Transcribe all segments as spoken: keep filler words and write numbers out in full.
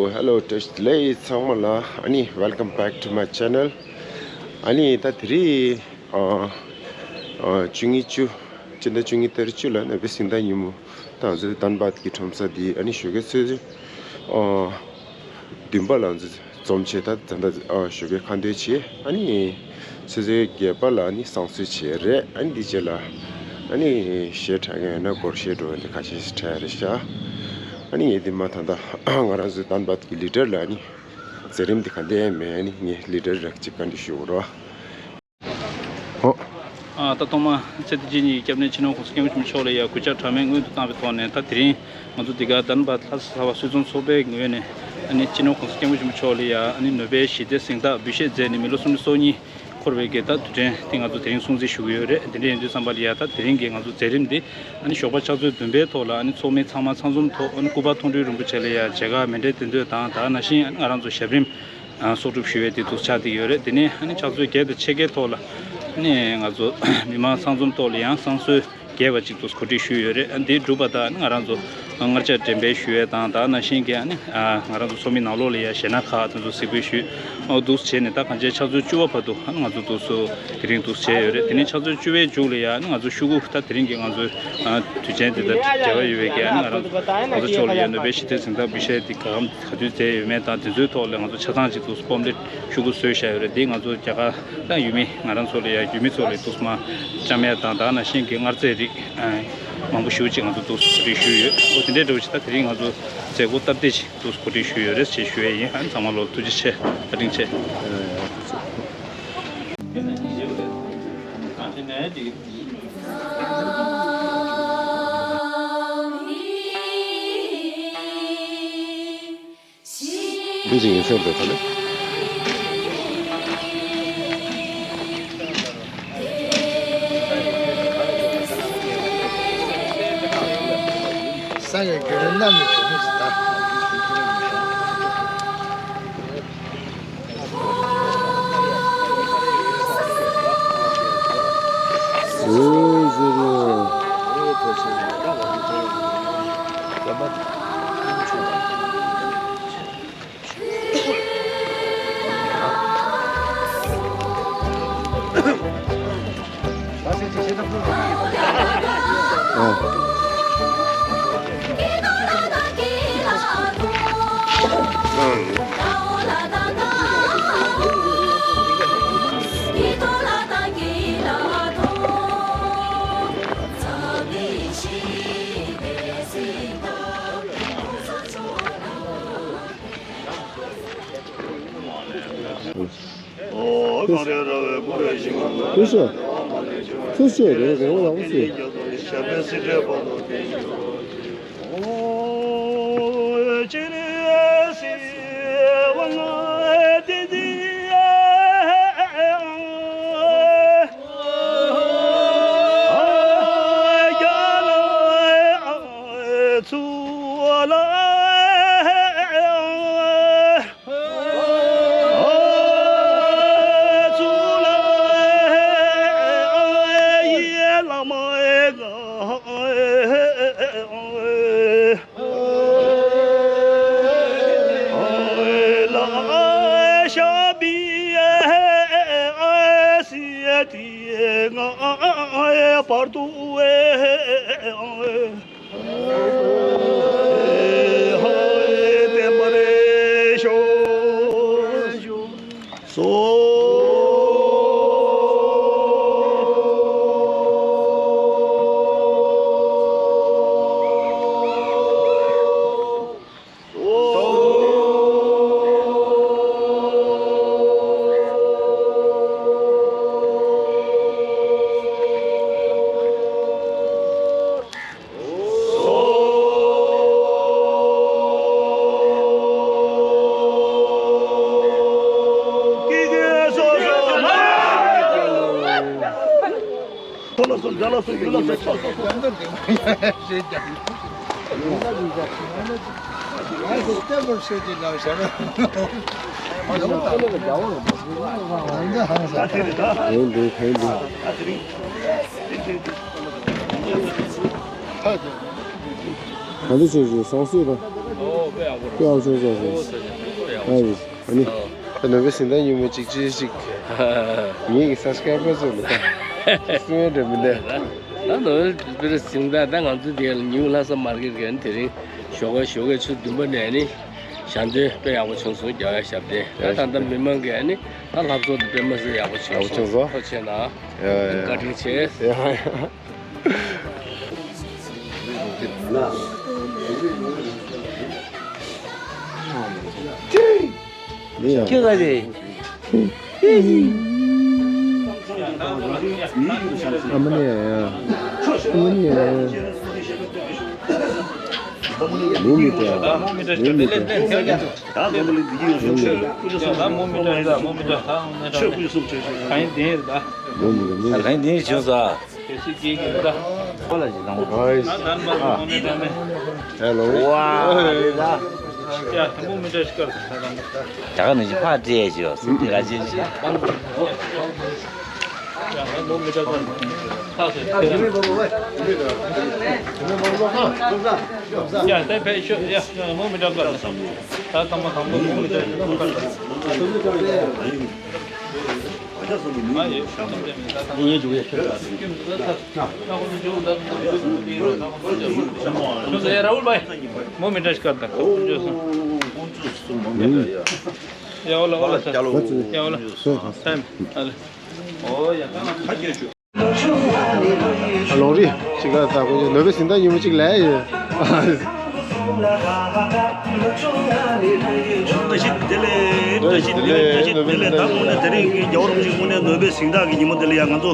Hello, བཀྲ་ཤིས་བདེ་ལེགས་ཚང་མ་ལ། ཨ་ནི། Welcome back to my channel. ཨ་ནི་ད་དེ་རིང་ཨ་ཨ་བཅུ་གཉིས་བཅུ། སྤྱི་ཟླ་བཅུ་གཉིས་ཏ་རིག་བཅུ་ལ་ནོ་བེལ་གཟེངས་རྟགས་ཉིན་མོ། ད་ང་ཚོའི་དཱན་བཱད་ཀྱི་ཁྲོམ་ས་འདི། ཨ་ནི་ཞོགས་ཀའི་ཆུ་ཚོད་ཨ་བདུན་པ་ལ་ང་ཚོ་འཛོམས་བྱས། ད་ད་ལྟ་ཨ་ཞོགས་ཀའི་ཁ་འདོན་བྱས། ཨ་ནི་ཆུ་ཚོད་བརྒྱད་པ་ལ་ཨ་ནི་བསང་གསོལ་བྱས་རེད། ཨ་ནི་འདི་རྗེས་ལ་ཨ་ནི་གཞས་འཁྲབ་མཁན་ཡོད་ན་སྒོར་གཞས་འགྲོ་མཁན་དེ་ཁ་ཤས་ཤིག་འཁྲབ་ཡ་རེད་ཤག་ཨ་ནི་ངས་འདི་མ་ད་ལྟ་ང་རང་ཚོའི་དཱན་བཱད་ཀྱི་ལི་ཌར་ལ་ཨ་ནི་མཛད་རིམ་འདི་ག་འདྲ་མེད། ཨ་ནི་ངས་ལི་ཌར་རག་ཅིག་བཀའ་འདྲི་ཞུ་དགོས་རེད། ཨོ། ཨ། ད་ཐོག་མ་ཚེ་བརྟན་ཅན་གྱི་སྐྱབས་གནས་སྤྱི་ནོར་༸གོང་ས་༸སྐྱབས་མགོན་ཆེན་པོ་མཆོག་ལ་ཡང་གུས་ཕྱག་གྲངས་མེད་སྔོན་དུ་བཏང་བའི་ཐོག་ནས། ད་དེ་རིང་ང་ཚོ་འདི་ག་དཱན་བཱད་ལྷ་ས་གསར་པ་སུད་ཚོང་ཚོགས་པའི་ངོས་ནས་ཨ་ནི་སྤྱི་ནོར་༸གོང་ས་༸སྐྱབས་མགོན་ཆེན་པོ་མཆོག་ལ་ཡང་ཨ་ནི་ནོ་བེལ་ཞི་བདེ་གཟེངས་རྟགས་འབུལ་བཞེས་མཛད་ནས་མི་ལོ་སུམ་ཅུ་སོ་གཉིས་འཁོར་བའི་གི་ད་དུས་དྲན་དེ་ང་ཚོ་དེ་རིང་སྲུང་བརྩི་ཞུ་གི་ཡོད་རེད། དེ་འདྲ་ཡིན་དུས་ཙམ་པ་ལ་ཡང་ད་དེ་རིང་གི་ང་ཚོ་མཛད་རིམ་འདི་ཨ་ནི་ཞོགས་པ་ཕྱག་ཚོད་བདུན་པའི་ཐོག་ལ་ཨ་ནི་ཚོགས་མི་ཚང་མ་ཚང་འཛོམས་ཐོག་ཨ་ནི་སྐུ་པར་མཐོང་གྲོལ་རིན་པོ་ཆེ་ལ་ཡང་མཇལ་ཁ་མཎྜལ་འདོན་ཐོག་དང་། ད་ནང་བཞིན་ཨ་ནི་ང་རང་ཚོ་ཞབས་རིམ་ཨ་གསོག་སྒྲུབ་ཞུ་ཡས་དེ་འདུག་ཆགས་བསྡད་ཡོད་རེད། དེ་ནས་ཨ་ནི་ཕྱག་ཚོད་བརྒྱད་དང་ཕྱེད་ཀའི་ཐོག་ལ་ཨ་ནི་ང་ཚོ་མི་མང་ཚང་འཛོམས་ཐོག་ལ་ཡང་བསང་གསོལ་རྒྱས་པ་ཅིག་ཏུ་གོ་སྒྲིག་ཞུས་ཡོད་རེད། ཨ་ནི་དེ་གྲུབ་པ་དང་ཨ་ནི་ང་རང་ཚོ་མངར་ཆ་འགྲེམས་སྤེལ་ཞུ་ཡས་དང་། ད་ནང་བཞིན་གྱི་ཨ་ནི་ཨ་ང་རང་ཚོ་ཚོགས་མི་ནང་ལོགས་ལ་ཡང་གཞས་སྣ་ཁག་དེ་ཚོ་གཟིགས་འབུལ་ཞུས། ཨོ་འདུག་བྱས་ནས་ད་གང་ཅི་ཕྱག་ཚོད་བཅུ་པ་བར་དུ་ཨ་ནི་ང་ཚོ་འདུག་སེ་དེ་རིང་འདུག་སེ་བྱས་ཡོད་རེད། དེ་ནས་ཕྱག་ཚོད་བཅུ་པའི་མཇུག་ལ་ཡང་ཨ་ནི་ང་ཚོ་ཤོག་གུ། ད་དེ་རིང་གི་ང་ཚོའི་ཨ་དུས་ཆེན་དེ་དང་འབྲེལ་བ་ཡོད་པའི་གི་ཨ་ནི་ང་རང་ང་ཚོ་ཕྱོགས་ལ་ཡང་ནོ་བེལ་ཞི་བདེ་གཟེངས་རྟགས་འབུལ་བཞེས་དེ་གང་ག་དུས་མཛད་ཡོད་མེད་དང་། དེ་ཚོའི་ཐོག་ལ་ང་ཚོ་ཆ་ཚང་ཅིག་འདུག་སེ་སྤོམ་ལེ་ཤོག་གུ་བཟོས་བཞག་ཡོད་རེད། དེ་ང་ཚོ་རྒྱ་གར་དང་ཡུལ་མི་ང་རང་ཚོ་ལ་ཡང་ཡུལ་མི་ཚོ་ལ་འདུག་སེ་མར་བཅངས་ཡས་དང་། ད་ནང་བཞིན་གྱི་མངར་རྫས་རིགས་མང་པོ་ཞེ་པོ་ཅིག་ང་ཚོ་འདུག་སེ་གོ་སྒྲིག་ཞུས་ཡོད། འོ་དེ་འདྲའི་འདྲ་བོ་ཞིག་ད་དེ་རིང་ང་ཚོ་མཛད་སྒོ་སྟབས་བདེ་ཅིག་འདུག་སེ་གོ་སྒྲིག་ཞུས་ཡོད་རེད་ཅེས་ཞུ་ཡས་ཡིན། ཨ་ནི་ཚང་མ་ལོ་ཐུགས་རྗེ་ཆེ། བཀའ་དྲིན་ཆེ། འདི་ཅིག་ཡིན་ཚད་འགྲོ་ཐུབ་ལེ། ས་ཡི་རྒྱུ་རེད། གནམ་ནས་བྱུང་མི་ཞིག་ད། ཨོ། གངས་རིའི་ར་བས་བསྐོར་བའི་ཞིང་ཁམས་ལ། ཀུ་ཤ། ཐུགས་རྗེ་རེ་རེ་བ་ལ་འུ་ཚོས། གང་འདྲ་བྱས་བྱས་བསང་གསོལ་དང་། ཡག་པོ་བྱུང་སོང་། ཨ་ནི། ད་ནོ་བེལ་གཟེངས་རྟགས་ཉིན་མོ་གཅིག་ཅིག་ཅིག་ངེད་ཀྱི་སབ་སི་ཀ་རའི་བར་ཚོ་ལ་ད་སུ་ཡང་འདྲ་མི་འདུག་ད་ནོ་བེལ་གཟེངས་རྟགས་ད་ང་ཚོ་དེ་ལ་ཉིའུ་ལྷ་ས་མར་ཀེཊ་གི་དེ་རིང་ཞོགས་ཀ་ཞོགས་ཀའི་ཆུ་བདུན་པ་ནས་ནི་ཞལ་འདོན་དཔེ་ཡག་པོ་བྱུང་སོང་། རྒྱལ་བའི་ཞབས་བརྟན། ད་ད་ལྟ་མི་མང་གིས་ནི་ད་ལྷ་བཟོ་དེ་དཔེ་མ་སྲིད་ཡག་པོ་བྱུང་སོང་། ཡག་པོ་བྱུང་སོང་། ཐུགས་རྗེ་ཆེ་གནང་། ཡ་ཡ་ཡ། བཀའ་དྲིན་ཆེ། ཡ་ཡ། ཁྱེད་ག་རེ། ཨ་མ་ནི་ཡ། ཨ་མ་ནི་ཡ། མུ་མི་ཏྲ། མུ་མི་ཏྲ། ཧེ་ལོ། ཝ། རེད་ད། ད་ག་ནང་བཞིན་ཕར་སྤྲད་ཞོག་སུ་དེ་ག་ཅན་ཞིག་ཡ་དེ་ཕེབས་ཤོག་ཡ་མུ་མི་འདྲ་ག་ད་ཚང་མ་དང་པོ་མུ་མི་འདྲ་ར་ཧུལ་བྷའི། མུ་མི་འདྲ་ཤི་ཀར་དང་། ཡ་ཨོ་ལ་ཨོ་ལ་ས། ཡ་ཨོ་ལ། ཨ་ལེ། ཨོ་ཡ། ལོ་རི་ཅིག་ལ་ད་ཁོ་ནོ་བེལ་གཟེངས་རྟགས་ཉིན་མོ་ཅིག་ལ་ཡོད། བཀྲ་ཤིས་བདེ་ལེགས། བཀྲ་ཤིས་བདེ་ལེགས། བཀྲ་ཤིས་བདེ་ལེགས། ད་དངོས་གནས་དེ་རིང་གི་རྒྱལ་བ་རིན་པོ་ཆེ་དངོས་གནས་ནོ་བེལ་གཟེངས་རྟགས་ཀྱི་ཉིན་མོ་དེ་ལ་ཡང་ང་ཚོ་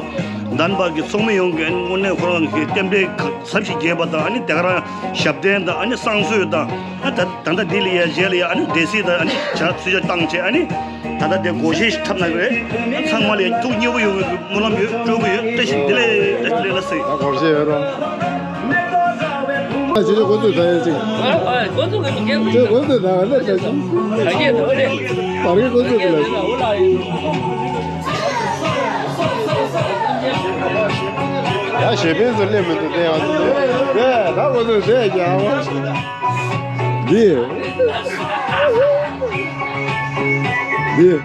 དཱན་སྦག་གི་ཚོགས་མི་ཡོངས་ཀྱིས་དངོས་གནས་ཁོ་རང་གི་རྟེན་འབྲེལ་ག་ཚབ་ཞིག་རྒྱས་པ་དང་། ཨ་ནི་དེ་ག་རང་ཞབས་བརྟན་དང་། ཨ་ནི་བསང་གསོལ་དང་། ཨ་ད་ད་ལྟ་འདི་ལ་ཡ་རྗེས་ལ་ཡ་ཨ་ནི་སྡེ་སྲིད་དང་ཨ་ནི་བྱ་ཚུལ་བྱ་བཏང་བྱས། ཨ་ནི་ད་ལྟ་དེ་སྒོར་གཞས་ཤིག་འཁྲབ་གནང་གི་རེད། ཚང་མ་ལ་ཡ་ཐུགས་མཉེས་པོ་ཡོང་གི་སྨོན་ལམ་ཡོད། སྤྲོ་པོ་ཡོད། བཀྲ་ཤིས་བདེ་ལེགས། བཀྲ་ཤིས་བདེ་ལེགས་ལ་ཟེར། ད་སྒོར་གཞས་ཡོད་རོ། ཨ་ཅེ་ཅེ་འགོ་ཚུགས་ད་ཡ་ཅིག་ཨ་ཨ་འགོ་ཚུགས་གི་མི་སྐད་ཅེ་འགོ་ཚུགས་ད་ཨ་ལེ་ད་ཅིག་ད་སྐད་ད་ཨ་ལེ། བར་གི་འགོ་ཚུགས་གི་ལ་ཅིག་ཡ་གཞས་པའི་ཚོ་སླེབས་མི་འདུག་དེ་ཡང་དེ་ད་འགོ་ཚུགས་དེ་ཡ་ཨ་མ། འདི། འདི།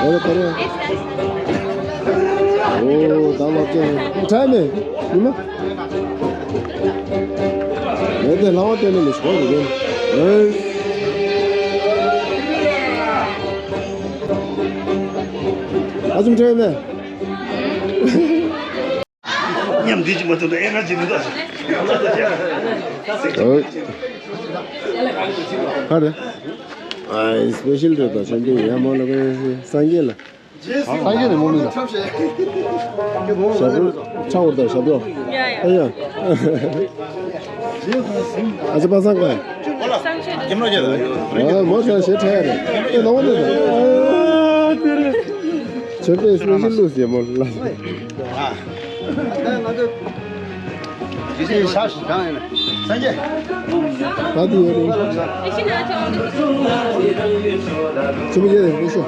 ཨོ་ལ་ཁོ་རེ། ཨོ་ད་ལོག་ཅན་ཁྲ་མེ་ཉི་མ། ངས་དེ་ལྷ་བ་བསྟན་ནས་མི་ཤོག་རེ་རེད། ཨ་ཙུམ་ཁྲ་མེ། མཉམ་འདི་ཅི་མ་ཐུབ་ན་ཨེ་ན་ཅི་འདུག་ད། ཨོ། ཧ་རེ། ཨ་སི་པེ་ཤལ་རེད་ད་ཆོས་འདི་ཡ་མོ་ལ་གོ་སངས་རྒྱས་ལ། སངས་རྒྱས་ནས་མོ་མི་ལ། ཞབས་བྲོ་ཆགས་འོར་ད་ཞབས་བྲོ། ཨ་ཡ། ཨ་ཅེ་པ་སངས་ག། ཨ་མོ་ས་ཞེ་ཁྲ་རེད། ཨེ་ལོ་ནི་ད། ཨ་དེ་རེད། ཆོས་འདི་སྤེ་ཤལ་ལུས་ཡ་མོ་ལ། ད་དེ་ཡོད་རེད། ཆི་མོ་ཡོད་རེད་ཤོ།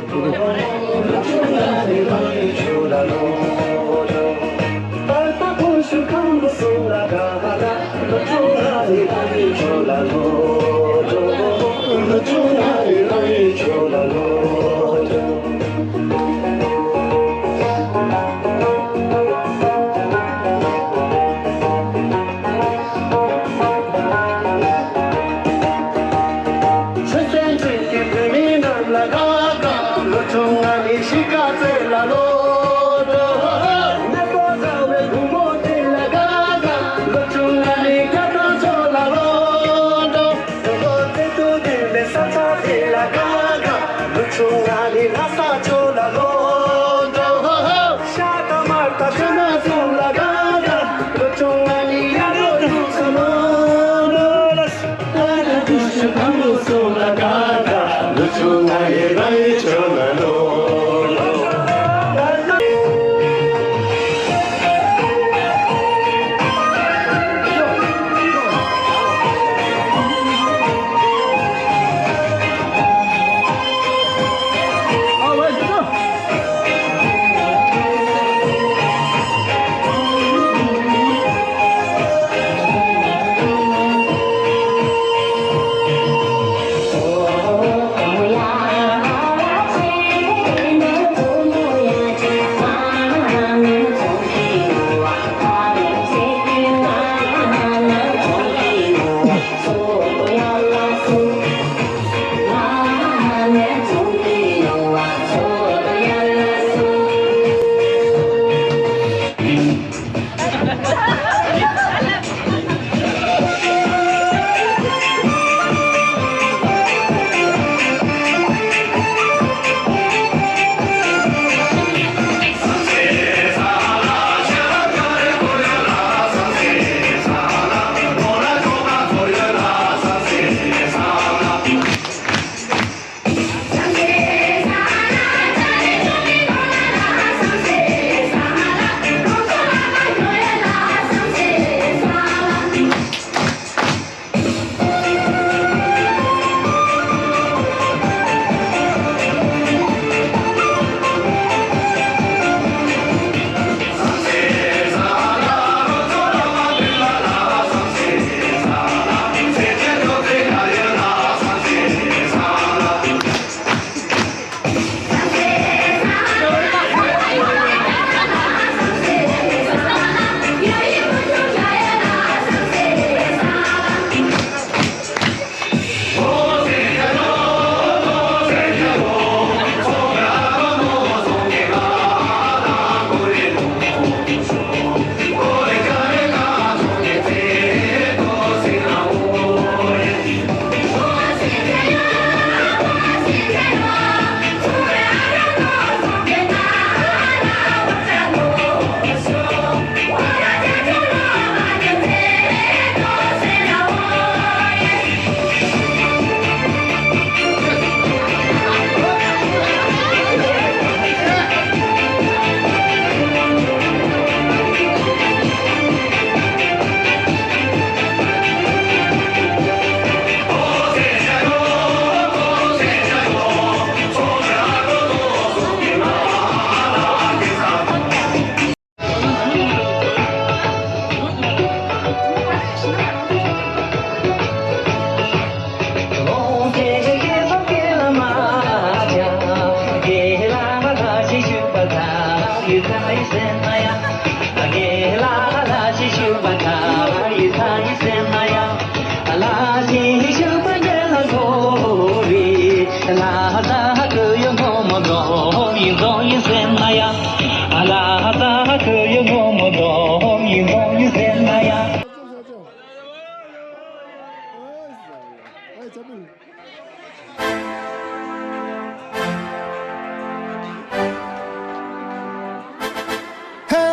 ཧེ་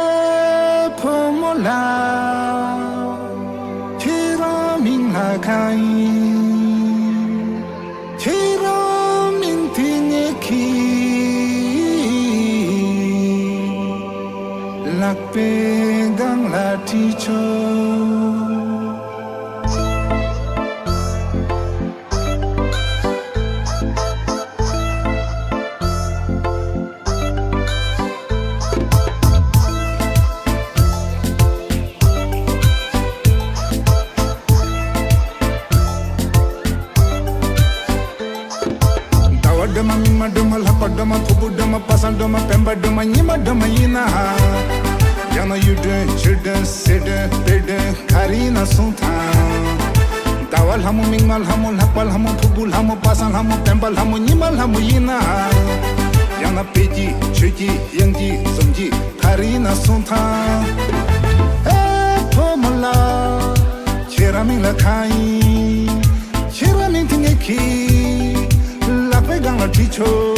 བུ་མོ་ལགས། ཁྱེད་རང་མིང་ལ་གང་ཡིན། ཁྱེད་རང་མིང་དེ་ངས་གིས། ལག་པའི་སྒང་ལ་བྲིས་ཆོག་ཟླ་བ་སྒྲོལ་མ། མིག་དམར་སྒྲོལ་མ། ལྷག་པ་སྒྲོལ་མ། ཕུར་བུ་སྒྲོལ་མ། པ་སངས་སྒྲོལ་མ། སྤེན་པ་སྒྲོལ་མ། ཉི་མ་སྒྲོལ་མ་ཡིན་ན། ཡང་ན་གཡུ་སྒྲོན། བྱུ་སྒྲོན། གསེར་སྒྲོན། དཔལ་སྒྲོན། ག་རེ་ཡིན་ན་གསུངས་དང་། ཟླ་བ་ལྷ་མོ། མིག་དམར་ལྷ་མོ། ལྷག་པ་ལྷ་མོ། ཕུར་བུ་ལྷ་མོ། པ་སངས་ལྷ་མོ། སྤེན་པ་ལྷ་མོ། ཉི་མ་ལྷ་མོ་ཡིན་ན། ཡང་ན་དཔལ་སྐྱིད། ཆོས་སྐྱིད། དབྱངས་སྐྱིད། འཛུམ་སྐྱིད། ག་རེ་ཡིན་ན་གསུངས་དང་། ཨེ་བུ་མོ་ལགས། ཁྱེད་རང་མིང་ལ་གང་ཡིན། ཁྱེད་རང་མིང་དེ་ངས་གིས། ལག་པའི་སྒང་ལ་བྲིས་ཆོག་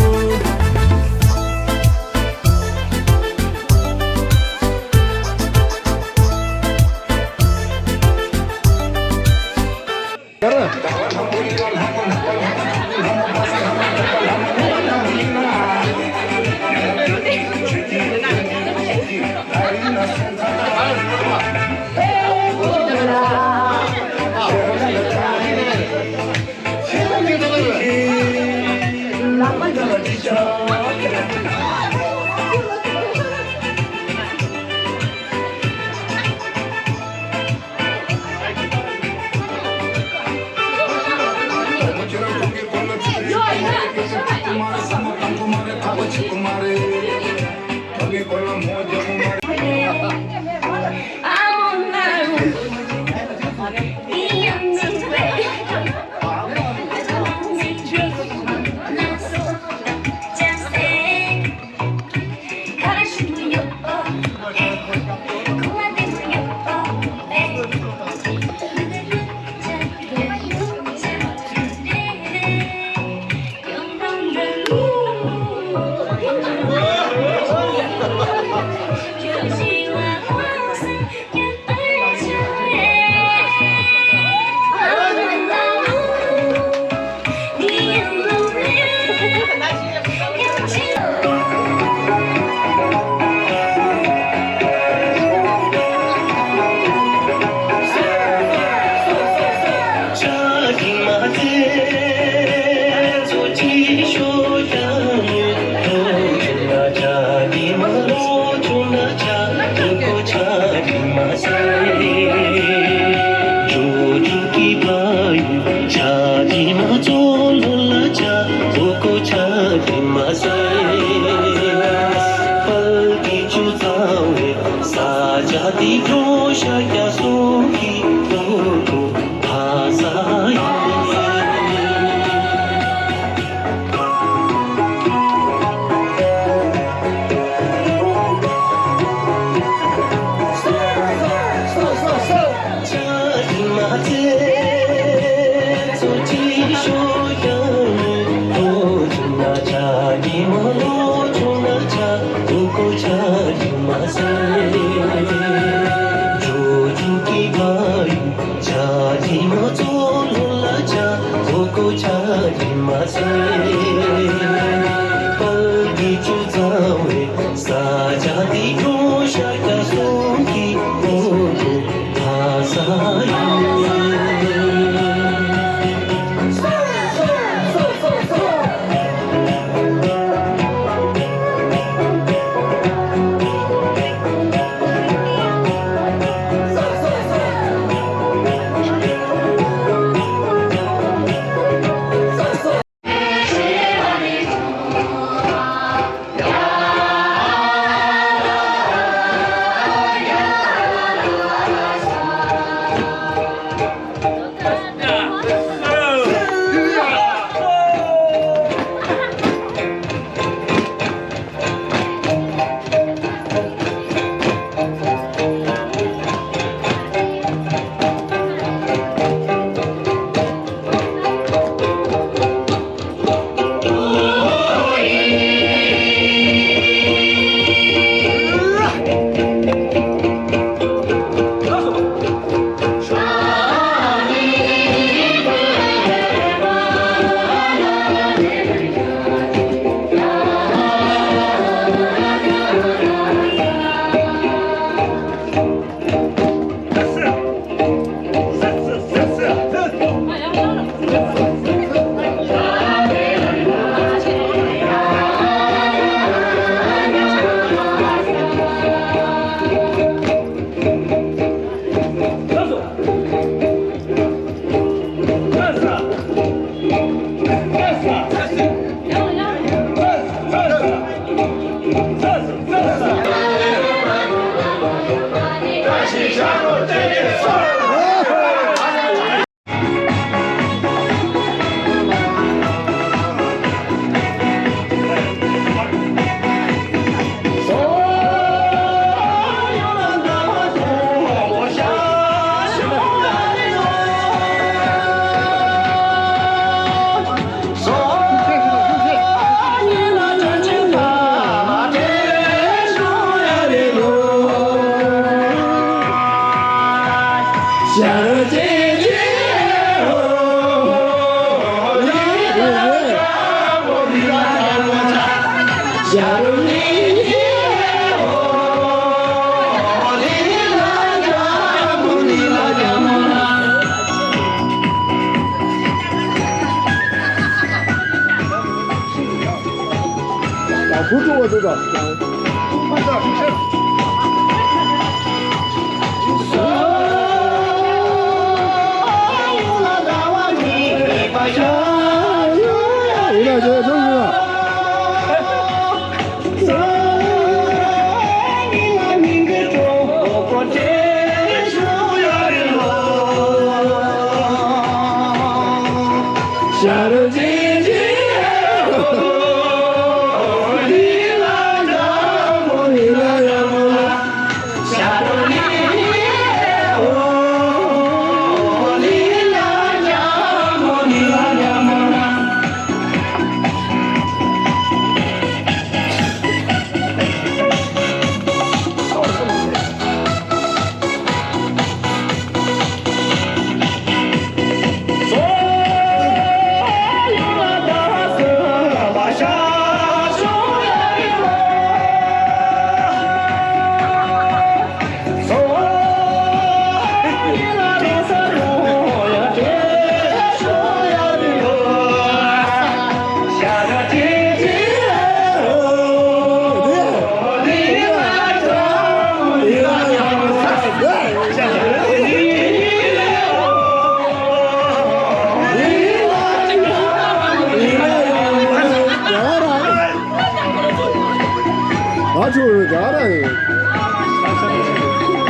ཨ་ཆུ་རེད་ག་ར་རེད།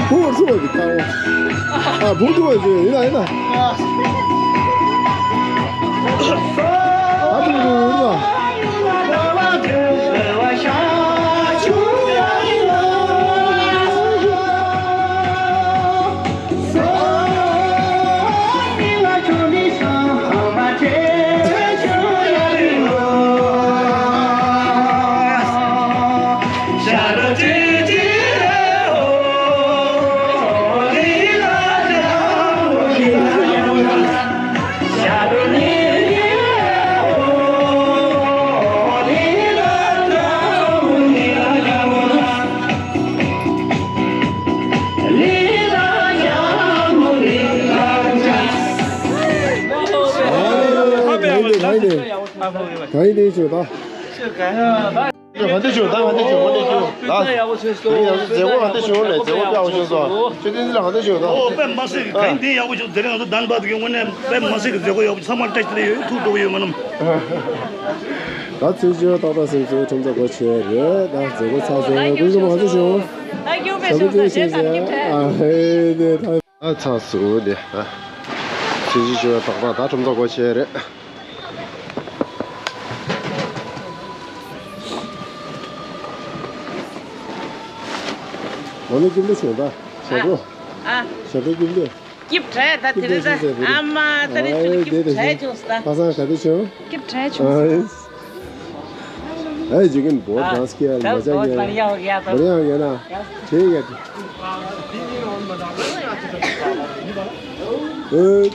ཕུ་བོ་ཆུ་བོ་གི་ཏང་། ཨ་བུ་ཆུ་བོ་ཆུ་ཡིན་ན་ཡིན་ན། ཨ་ཆུ་རེད་རེད། གང་ཡིན་དེ་ཞུ་ད། ང་འདི་ཞུ་ད། ང་འདི་ཞུ་ང་འདི་ཞུ་ད། ང་འདི་ཞུ་ད། མཛད་སྒོ་ང་འདི་ཞུ་ལས་མཛད་སྒོ་དཔེ་ཡག་པོ་ཞུ་སོང་། ཆོས་ཚན་ལ་ང་འདི་ཞུ་ད། ཨོ་དཔེ་མ་སྲིད་གང་དེ་ཡག་པོ་ཞུ། དེ་རིང་ང་ཚོ་དཱན་བར་དུ་གི་དངོས་གནས་དཔེ་མ་སྲིད་གི་མཛད་སྒོ་ཡག་པོ་ཚང་མ་བཀྲ་ཤིས་བདེ་ལེགས་ཡོད། ཐུགས་སྤྲོ་པོ་ཡོད་ང་རྣམས། ད་ཚེས་བཅུ་ཏག་ཏག་སེམས་གསོའི་ཁྲོམ་ཚོགས་སྒོ་ཕྱེ་རེད། ད་མཛད་སྒོ་ཚར་སོང་། ཀུན་སློང་ང་འདི་ཞུ། ད་སྐྱོ་བའི་ཞབས་སོང་ས་ཞེས་ཟེར་ཀྱི་ཨ་ཧེ་ནས་ད། ཨ་ཚ་སུ་ནས་ཨ། ཚེས་བཅུ་ཞུ་བའི་ཏག་ཏག་ད་ཁྲོམ་ཚོགས་སྒོ་ཕྱེ་རེད། ང་ནི་སྐྱིད་པོ་བྱུང་ད། ཞབས་བྲོ། ཨ། ཞབས་བྲོ་སྐྱིད་པོ། སྐྱིད་བྲལ་ད་དེ་རེད་ད། ཨ་མ་ད་རེས་ཚུལ་སྐྱིད་བྲལ་བྱུང་ད། ཁ་སང་ག་དུས་བྱུང་། སྐྱིད་བྲལ་བྱུང་། ཨ། ཨེ་ཇི་གིན་བོ་ཌ་ཌན་སི་ཀི་ཡ་མ་ཅག་ཡ་ན། མ་རེ་ཡང་ཡ་ན། ཁྱེད་ཡ། ཨེ།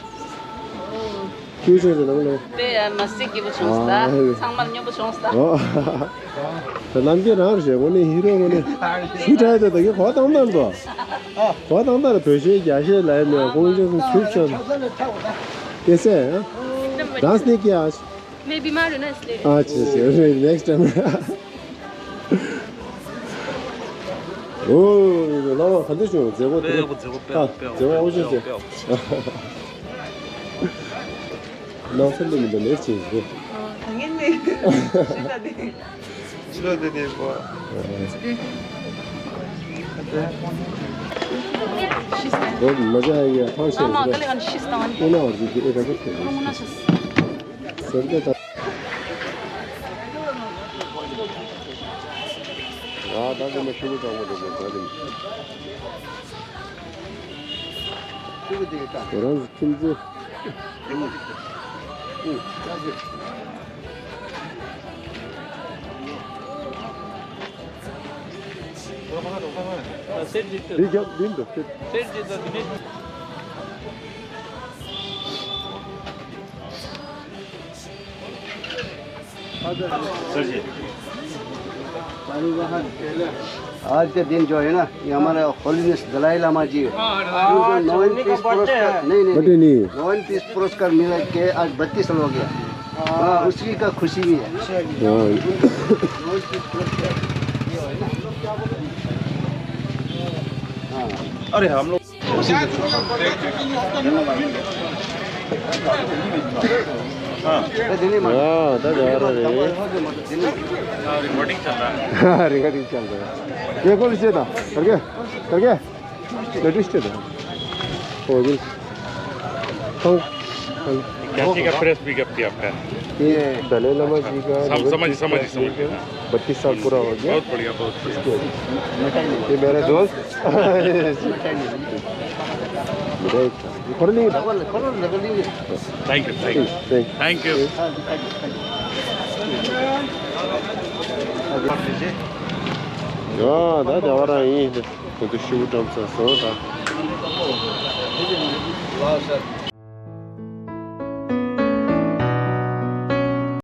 ཁྱོད་ཆོས་ཟེར་ནམ་ལོ། དཔེ་ཡ་མ་སྲིད་སྐྱིད་པོ་བྱུང་ས། ཨ། ཚང་མར་སྙོམས་པོ་བྱུང་ས། ཨོ། ད་རྣམ་རྒྱལ་རང་རེད་ཞེས་དངོས་གནས་ཧི་རོ་དངོས་གནས་ཞུ་དྲག་དེ་ད་གི་གོ་བཏང་བཏང་འགྲོ། གོ་བཏང་བཏང་ར་བོད་གཞས་རྒྱ་གཞས་ལ་ཡ་མེད་ཀོང་ཅོ་སུ་ཚུར་ཆོད། ཀེ་སེ། ཨ། ཌན་སི་ནི་ཀྱ། Maybe tomorrow next day. ཨ་ཅེ་ཅེ་རེད་ནེག་སི་ཊའིམ། ཨོ། ལ་བ་ག་འདྲ་བྱུང་མཛད་སྒོ་དེ། དཔེ་ཡག་པོ་མཛད་སྒོ་དཔེ་ཨ་ཡག་པོ་དཔེ་ཡག་པོ་མཛད་སྒོ་ཡག་པོ་ཡག་པོ་ཞིག་བྱས། ནང་སེམས་པ་མི་འདུག་ནེག་སི་ཊའིམ་རེད། ཨ་ད་ངས་ནི་ཞེ་ད་དེ། ཕྱི་ལོགས་དེ་ནས་བོ། ཤིས་ཏང་། ཨོ་མ་ཅག་ཡ་ཐང་ཆད་ཨ་མ་ཟེར། ག་ལེ་ག་ནི་ཤིས་ཏང་ཨ་ནི། ཨོ་ན་བར་གྱི་ཨེ་ད་ག་ཐེ། ཨོ་ན་ཤིས། ཟེར་ཏེ་ད། ཨ་ད་དེ་མ་ཤུ་གུ་དྲང་པོ་དེ་དེ་ད་དེ་མ། ཁྱེད་རང་ཚོ་ཁྱིམ་མཚེས། འདི་རྒྱབ་འདི་འདུག་སེར་གྱི། आज का दिन जो है ना, ये हमारा होलीनेस दलाई लामा जी है। उनको नोबेल पीस पुरस्कार, नहीं, नहीं, बर्थडे नहीं। नहीं। नोबेल पीस पुरस्कार मिला के आज बत्तीस साल हो गया। हाँ, उसी का खुशी भी है। हाँ। नोबेल पीस पुरस्कार। हाँ। अरे, हम लोग हाँ, हाँ, हाँ, हाँ। हाँ, हाँ, हाँ। रिकॉर्डिंग चल रहा है। हाँ, रिकॉर्डिंग चल रहा है। ये कौन से था? करके? करके? लेटेस्ट था। ओ, जी। हाँ, हाँ। क्या चीज़ का प्रेस पिकअप किया आपका? ये दलाई लामा जी का, हम समझ, समझ, समझ गया। बत्तीस साल पूरा हो गया। बहुत बढ़िया, बहुत बढ़िया। ये मेरा दोस्त। Thank you, thank you. Thank you. ཡ། ད་ལྟ་བ་རང་ཡིན། ཁོང་ཚོ་ཤུགས་བཀྲམ་ཚར་སོང་ད།